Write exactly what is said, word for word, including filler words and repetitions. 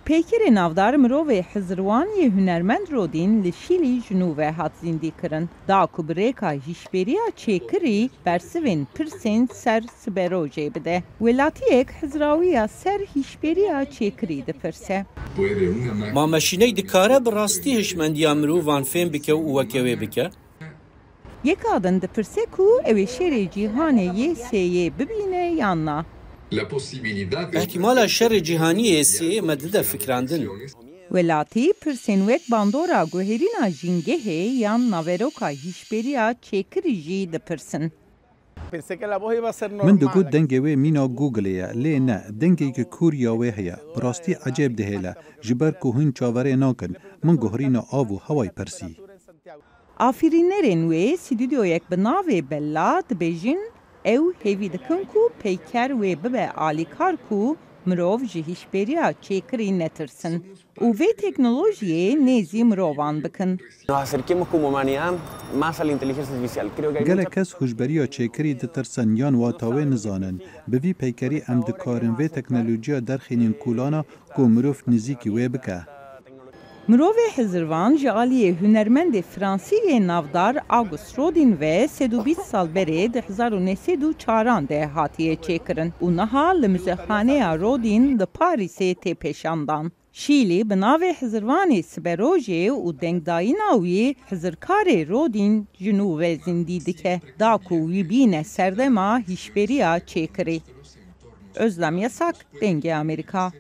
Peykerê navdar mirovê Hizirwan yê hunermend Rodîn li Şîlî ji nû ve hat zîndîkirin. Da ku bi rêka hişberiya çêkirî bersivên pirsên ser siberojê bide. Welatiyek hizrawiya ser hişberiya çêkirî dipirse. Ma meşîney dikare bi rastî hişmendiya mirovan fêm bike û weke wê bike? Yeka din dipirse ku ew ê şerê cîhanê yê sêyê bibîne yan na. Îhtîmala şerê cîhanî yê sêyê me dide fikrandin. Welatî pirsên wek bandora guherîna jîngehê yan naveroka hîşberiya çêkirî jî dipirsin. Min digot dengê wê mîna Google-ê ye, lê ne, dengekî kûr ya wê heye. Bi rastî ecêb dihêle, ji ber ku hûn çaverê nakin. Min guherîna av û hewayî pirsî. Afirînerên wê stûdyoyek bi navê Bella dibêjin, ew hêvî dikin ku peyker wê bibe alîkar ku mirov ji hîşberiya çêkirî netirsin û vê teknolojiyê nêzî mirovan bikin. Nos acerquemos como humanidad más a la inteligencia artificial. Creo que hay mucha Gelek kes hûşberiya çêkirî ditirsin yan wata wê nizanin. Bi vî peykerî em dikarin vê teknolojiya derxînin kolana ku mirov nizîkî wê bike. Mirovê hizirvan ji aliyê hunermendê fransî yê navdar Auguste Rodin ve sed û bîst sal berê di hezar û neh sed û çaran de hatiye çêkirin û niha li Muzexaneya Rodin li Parîsê tê pêşandan. Şîlî bi navê Hizirvanê siberojê û dengdayîna wî hizirkarê Rodin ji nû ve zindî dike, da ku wî bîne serdema hişberiya çêkirî. Özlem Yasak, Dengê Amerîka.